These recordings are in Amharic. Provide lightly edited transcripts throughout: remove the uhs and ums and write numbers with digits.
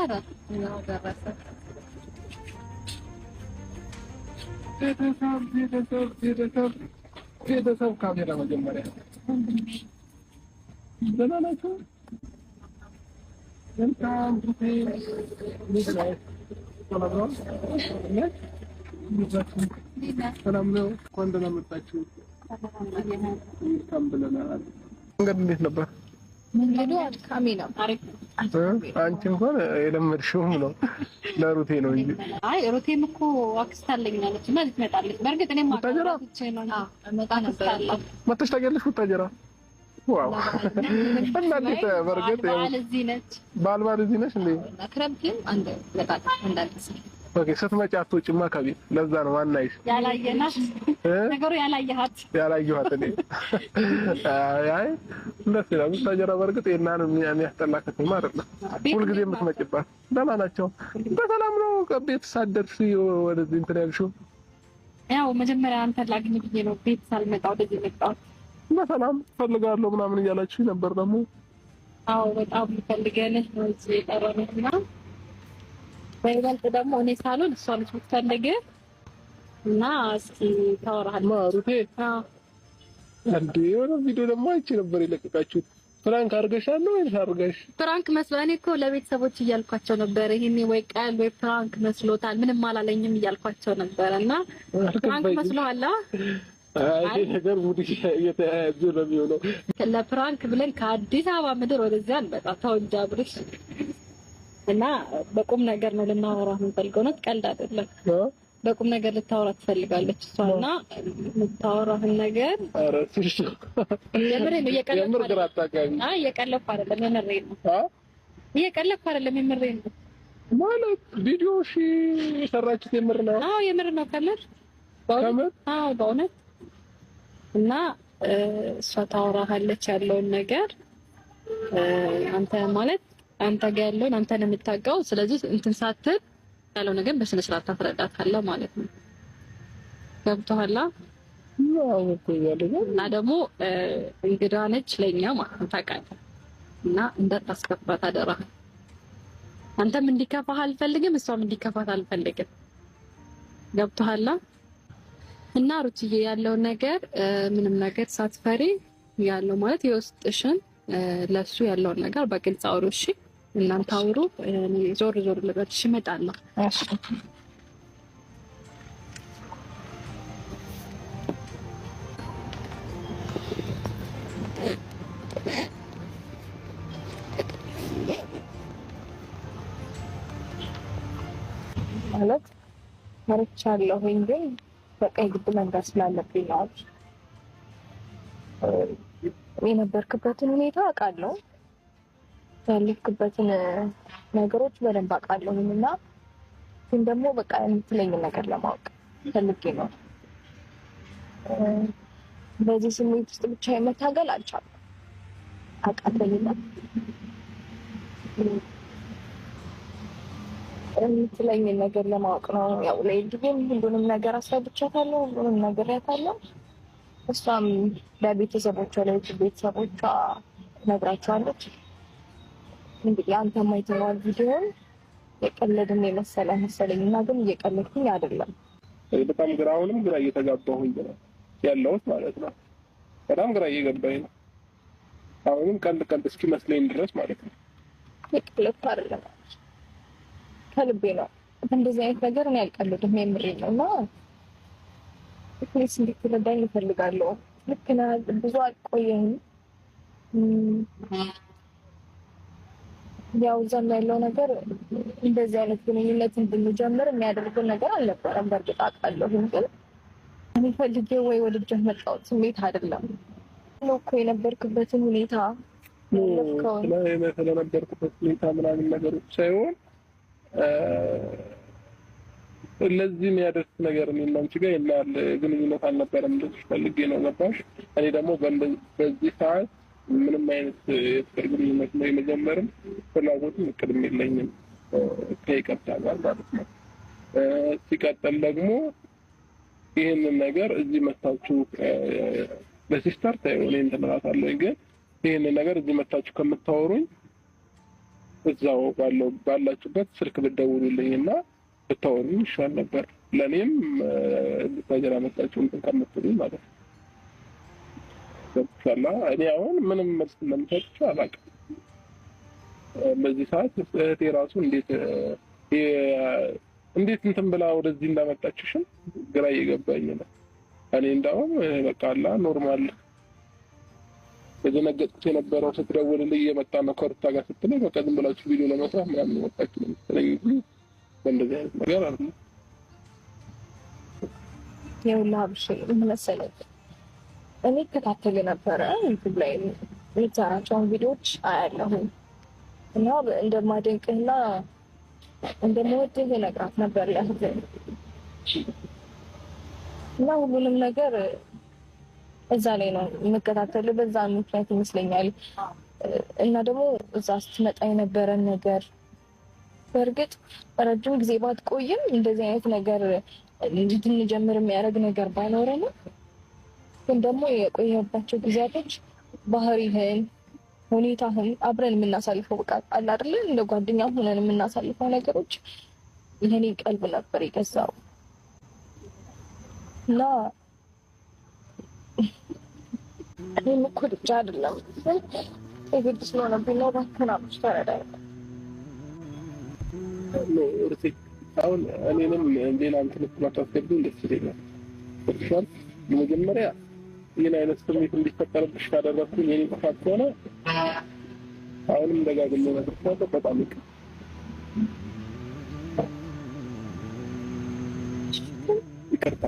ኧረ ያው ደረሰ። ቤተሰብ ቤተሰብ ቤተሰብ ቤተሰብ ካሜራ መጀመሪያ ደህና ናችሁ? መልካም ጊዜ። ሰላም ነው? ሰላም ነው። እንኳን ደህና መጣችሁ። መልካም ብለናል። መንገድ እንዴት ነበር? መንገዱ አድካሚ ነው። አንቺ እንኳን የለመድሽውም ነው፣ ለሩቴ ነው እንጂ። አይ ሩቴም እኮ አክስት አለኝ አለች እና ልትመጣለች። በእርግጥ እኔም ቡታጀራ እመጣ ነበር። መጥተሽ ታውቂያለሽ? ቡታጀራ wow! እና እንዴት በእርግጥ በዓል እዚህ ነች። በዓል እዚህ ነች እንዴ? ክረምትም አንድ እመጣለሁ አንዳንድ ጊዜ። Okay፣ ስትመጪ አትወጪማ ከቤት፣ ለዛ ነው አናይሽ። ያላየናት ነገሩ ያላየሃት ያላየኋት እኔ። አይ ደስ ይላል። ቡታጀራ በእርግጥ የናን የሚያስጠላ ከተማ አይደለም። ሁልጊዜ የምትመጪባት። ደህና ናቸው? በሰላም ነው? ቤት ሳትደርሺ ወደዚህ እንትን ያልሽው? ያው መጀመሪያ አንተን ላግኝ ብዬ ነው ቤት ሳልመጣ ወደዚህ የመጣሁት። በሰላም ፈልጋለሁ ምናምን እያላችሁ ነበር ደግሞ። አዎ በጣም ፈልገንህ ነው እዚህ የጠራንህ እና በይበልጥ ደግሞ እኔ ሳልሆን እሷ ነች የምትፈልግህ እና እስኪ ታወራለች። ማሩቴ አዎ እንዴ የሆነ ቪዲዮ ደግሞ አይቼ ነበር የለቀቃችሁት። Prank አድርገሻል ነው ወይስ አድርገሽ? Prank መስሎ እኔ እኮ ለቤተሰቦች እያልኳቸው ነበር። ይሄኔ ወይ ቀልድ ወይ prank መስሎታል፣ ምንም አላለኝም እያልኳቸው ነበር እና prank መስሎሃል? አይ ነገር mood እየተያያዘ ነው የሚሆነው። ለ prank ብለን ከአዲስ አበባ ምድር ወደዚያ አንመጣ። ተው እንጂ አብርሽ። እና በቁም ነገር ነው ልናወራ የምንፈልገው፣ ነው ቀልድ አይደለም። በቁም ነገር ልታወራ ትፈልጋለች እሷ እና የምታወራህን ነገር ኧረ እሺ፣ የምሬን ነው። የምር ግራ አታጋቢ። አይ እየቀለድኩ አይደለም፣ የምሬን ነው። እየቀለድኩ አይደለም፣ የምሬን ነው። ማለት ቪዲዮ እሺ የሰራችሁት የምር ነው? አዎ የምር ነው። ከምር በእውነት አዎ በእውነት። እና እሷ ታወራሃለች ያለውን ነገር አንተ ማለት አንተ ጋር ያለውን አንተ ነው የምታውቀው። ስለዚህ እንትን ሳትል ያለው ነገር በስነ ስርዓት ታስረዳታለህ ማለት ነው። ገብቶሃል? እና ደግሞ እንግዳ ነች ለኛ ማለት ነው ታውቃለህ። እና እንዳታስከፋት አደራ። አንተም እንዲከፋህ አልፈልግም፣ እሷም እንዲከፋት አልፈልግም። ገብቶሃል? እና ሩትዬ ያለውን ነገር ምንም ነገር ሳትፈሪ ያለው ማለት የውስጥሽን ለሱ ያለውን ነገር በግልጽ አውሩ። እሺ እናንተ አውሩ፣ እኔ ዞር ዞር ልበል። እሺ እመጣለሁ። እሺ ማለት መርቻለሁኝ፣ ግን በቃ የግድ መንገር ስላለብኝ ነው። የነበርክበትን ሁኔታ አውቃለሁ፣ ያለፍክበትን ነገሮች በደንብ አውቃለሁኝ እና ግን ደግሞ በቃ የምትለኝን ነገር ለማወቅ ፈልጌ ነው። በዚህ ስሜት ውስጥ ብቻ መታገል አልቻልኩም፣ አቃተኝና የምትለኝን ነገር ለማወቅ ነው። ያው ለኤልዲም ሁሉንም ነገር አስረድቻታለሁ፣ ሁሉንም ነግሬያታለሁ። እሷም ለቤተሰቦቿ ለቤተሰቦቿ ነግራቸዋለች። እንግዲህ አንተም አይተኸዋል ቪዲዮውን። የቀለድን የመሰለ መሰለኝ እና ግን እየቀለድኩኝ አይደለም። በጣም ግራ አሁንም ግራ እየተጋባሁኝ ነው ያለሁት ማለት ነው። በጣም ግራ እየገባኝ ነው አሁንም ቀልድ ቀልድ እስኪመስለኝ ድረስ ማለት ነው። የቀለድኩ አይደለም፣ ከልቤ ነው። እንደዚህ አይነት ነገር እኔ አልቀልድም፣ የምሬን ነው። እና please እንድትረዳኝ እፈልጋለሁ። ልክ ነህ፣ ብዙ አልቆየህም። ያው እዛም ያለው ነገር እንደዚህ አይነት ግንኙነት እንድንጀምር የሚያደርገን ነገር አልነበረም። በእርግጥ አውቃለሁ፣ ግን እኔ ፈልጌ ወይ ወድጄ መጣሁት ስሜት አይደለም እኮ የነበርክበትን ሁኔታ ስለነበርኩበት ሁኔታ ምናምን ነገሮች ሳይሆን ለዚህ የሚያደርስ ነገር እኔና አንቺ ጋር የላል ግንኙነት አልነበረም። እንደዚህ ፈልጌ ነው ገባሽ? እኔ ደግሞ በዚህ ሰዓት ምንም አይነት የፍቅር ግንኙነት ነው የመጀመርም ፍላጎትም እቅድም የለኝም ከይቅርታ ጋር ማለት ነው። ሲቀጥል ደግሞ ይህንን ነገር እዚህ መታችሁ ለ sister ተይው እኔ እንትን እላታለሁኝ፣ ግን ይህንን ነገር እዚህ መታችሁ ከምታወሩኝ እዛው ባለው ባላችሁበት ስልክ ብትደውሉልኝና ብታወሩኝ ይሻል ነበር። ለእኔም ቡታጀራ መጣችሁ እንትን ከምትሉኝ ማለት ነው። ገብቶሻል? እኔ አሁን ምንም መልስ እንደምሰጥሽ አላውቅም። በዚህ ሰዓት እህቴ ራሱ እንዴት እንዴት እንትን ብላ ወደዚህ እንዳመጣችሽም ግራ እየገባኝ ነው። እኔ እንዳውም በቃ አላ normal የደነገጥኩት የነበረው ስትደውልልኝ እየመጣ ነው ከሩታ ጋር ስትለኝ በቃ ዝም ብላችሁ ቪዲዮ ለመስራት ምናምን ወጣችሁ ነው መሰለኝ እንጂ በእንደዚህ አይነት ነገር አለ። ይኸውልህ አብርሽ ምን መሰለህ፣ እኔ እከታተል ነበረ ዩቲዩብ ላይ የምትሰራቸውን ቪዲዮዎች አያለሁኝ እና እንደማደንቅህና እንደምወድህ እነግራት ነበር ለእህትህ እና ሁሉንም ነገር እዛ ላይ ነው የምከታተልህ። በዛ ምክንያት ይመስለኛል። እና ደግሞ እዛ ስትመጣ የነበረን ነገር በእርግጥ ረጅም ጊዜ ባትቆይም እንደዚህ አይነት ነገር እንድንጀምር የሚያደርግ ነገር ባይኖረንም ግን ደግሞ የቆየባቸው ጊዜያቶች ባህሪህን፣ ሁኔታህን አብረን የምናሳልፈው በቃ አለ አይደለ እንደ ጓደኛም ሆነን የምናሳልፈው ነገሮች የኔ ቀልብ ነበር የገዛው እና እኔም እኮ ልጅ አይደለም የግድ ስለሆነብኝ ነው። እባክህን አብርሽ ተረዳኝ። አሁን እኔንም ሌላ እንትን ውስጥ ባታስገቢኝ ደስ ይለኛል። ገብቶሻል? በመጀመሪያ ይህን አይነት ስሜት እንዲፈጠርብሽ ካደረግኩኝ የኔ ጥፋት ከሆነ አሁንም ደጋግሜ እነግርሻለሁ፣ በጣም ይቅርታ።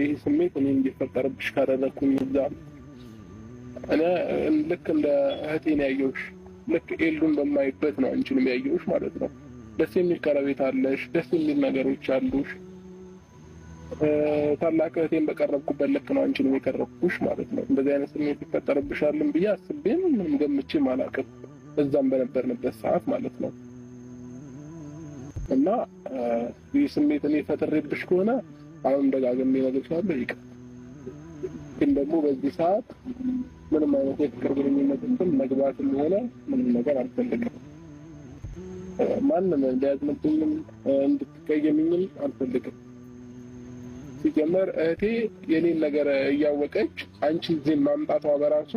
ይህ ስሜት እኔ እንዲፈጠርብሽ ካደረግኩኝ እዛ እኔ ልክ እንደ እህቴ ነው ያየሁሽ። ልክ ኤልዱን በማይበት ነው አንቺንም ያየሁሽ ማለት ነው። ደስ የሚል ቀረቤታ አለሽ፣ ደስ የሚል ነገሮች አሉሽ። ታላቅ እህቴን በቀረብኩበት ልክ ነው አንቺንም የቀረብኩሽ ማለት ነው። እንደዚህ አይነት ስሜት ይፈጠርብሻልም ብዬ አስቤም ምንም ገምቼም አላውቅም፣ እዛም በነበርንበት ሰዓት ማለት ነው። እና ይህ ስሜት እኔ ፈጥሬብሽ ከሆነ አሁንም ደጋግሜ እነግርሻለሁ፣ ይቅር። ግን ደግሞ በዚህ ሰዓት ምንም አይነት የፍቅር ግንኙነት መግባትም ሆነ ምንም ነገር አልፈልግም። ማንም እንዲያዝንብኝም እንድትቀየምኝም አልፈልግም። ሲጀመር እህቴ የኔን ነገር እያወቀች አንቺ እዚህ ማምጣቷ በራሱ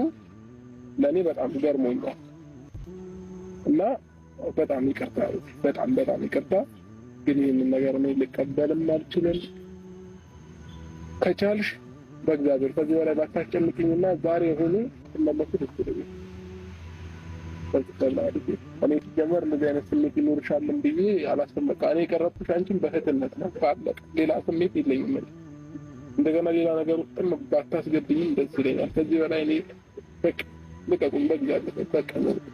ለእኔ በጣም ገርሞኛል። እና በጣም ይቅርታ፣ በጣም በጣም ይቅርታ። ግን ይህንን ነገር እኔ ልቀበልም አልችልም። ከቻልሽ በእግዚአብሔር ከዚህ በላይ ባታስጨንቅኝና ዛሬ ሆኖ ትመለሱ ደስ ይለኛል። እኔ ሲጀመር እንደዚህ አይነት ስሜት ይኖርሻልን ብዬ አላስብም። በቃ እኔ የቀረብኩሽ አንቺን በእህትነት ነው፣ አለቀ። ሌላ ስሜት የለኝም። እንደገና ሌላ ነገር ውስጥም ባታስገብኝም ደስ ይለኛል። ከዚህ በላይ እኔ በቃ ልቀቁኝ፣ በእግዚአብሔር በቃ።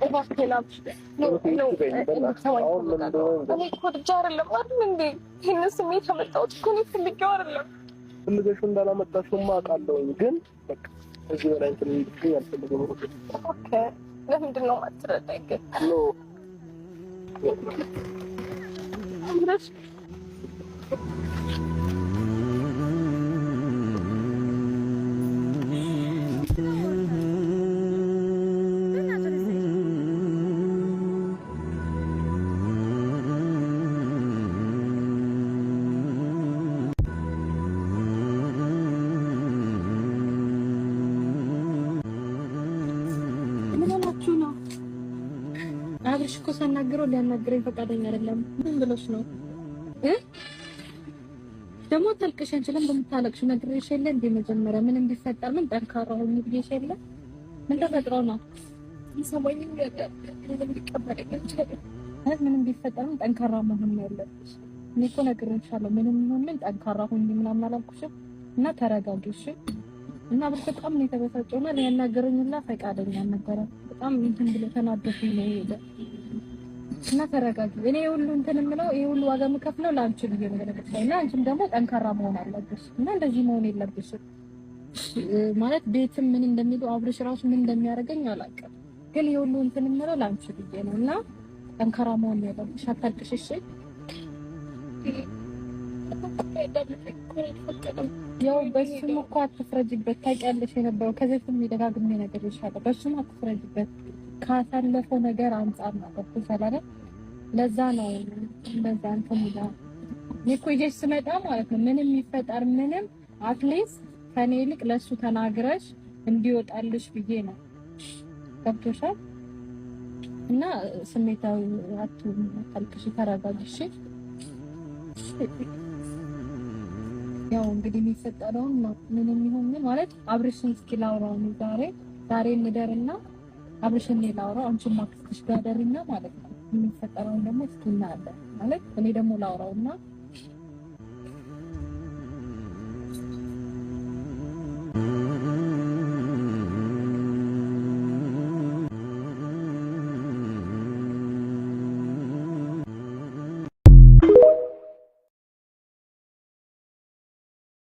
እባክህን አብርሽ እኔ እኮ ልጅ አይደለም አይደል እንዴ? ይህንን ስሜት ያመጣሁት እኮ እኔ ፈልጌው አይደለም። ፈልገሽው እንዳላመጣሽውማ አውቃለሁኝ፣ ግን በቃ ከዚህ በላይ እንትን እንድትይኝ አልፈልግም። እባክህ ለምንድን ነው የማትረዳኝ ግን? No አብርሽ ምን ሆናችሁ ነው? አብርሽ እኮ ሳናግረው ሊያናግረኝ ፈቃደኛ አይደለም። ምን ብሎሽ ነው እ ደግሞ ታልቅሽ አንቺ ለምን እንደምታለቅሽ ነግሬሽ የለ እንዴ? መጀመሪያ ምን እንዲፈጠር ምን ጠንካራ ሁኚ ብዬሽ የለ? ምን ተፈጥሮ ነው? ሊሰማኝም ምንም ሊቀበለኝ አልቻለም። ማለት ምንም ቢፈጠር ምን ጠንካራ መሆን ነው ያለብሽ። እኔ እኮ ነግሬሻለሁ፣ ምንም ይሁን ምን ጠንካራ ሁኚ ምናምን አላልኩሽም? እና ተረጋጊ እሺ። እና አብርሽ በጣም ነው የተበሳጨው እና ሊያናግረኝ ሁላ ፈቃደኛ አልነበረም። በጣም እንትን ብሎ ተናደፍኝ ነው የሄደ። እና ተረጋጊ። እኔ ሁሉ እንትን የምለው ይሄ ሁሉ ዋጋ የምከፍለው ለአንቺ ብዬ ነው በነገርሽ ላይ። እና አንቺም ደግሞ ጠንካራ መሆን አለብሽ እና እንደዚህ መሆን የለብሽም። ማለት ቤትም ምን እንደሚሉ አብርሽ ራሱ ምን እንደሚያደርገኝ አላውቅም፣ ግን ይሄ ሁሉ እንትን የምለው ለአንቺ ብዬ ነው እና ጠንካራ መሆን ያለብሽ። አታልቅሽ እሺ። ያው በሱም እኮ አትፍረጅበት፣ ታውቂያለሽ የነበረው ከዚህ በፊትም ደጋግሜ ነግሬሻለሁ። በሱም አትፍረጅበት። ካሳለፈው ነገር አንጻር ነው። ገብቶሻል አይደል? ለዛ ነው እንደዛ እንትን ይላል። እኔ እኮ ይዤሽ ስመጣ ማለት ነው ምንም ይፈጠር ምንም at least ከኔ ይልቅ ለእሱ ተናግረሽ እንዲወጣልሽ ብዬ ነው። ገብቶሻል? እና ስሜታዊ አትሁን፣ አታልቅሽ፣ ተረጋጊ እሺ። ያው እንግዲህ የሚፈጠረውን ነው ምንም ይሁን ምን ማለት አብርሽን እስኪ ላውራው ነው ዛሬ ዛሬ እንደርና አብርሽን እኔ ላውራው፣ አንቺም አክስትሽ ጋር ደሪና ማለት ነው። የሚፈጠረውን ደግሞ እስኪ እናያለን ማለት እኔ ደግሞ ላውራውና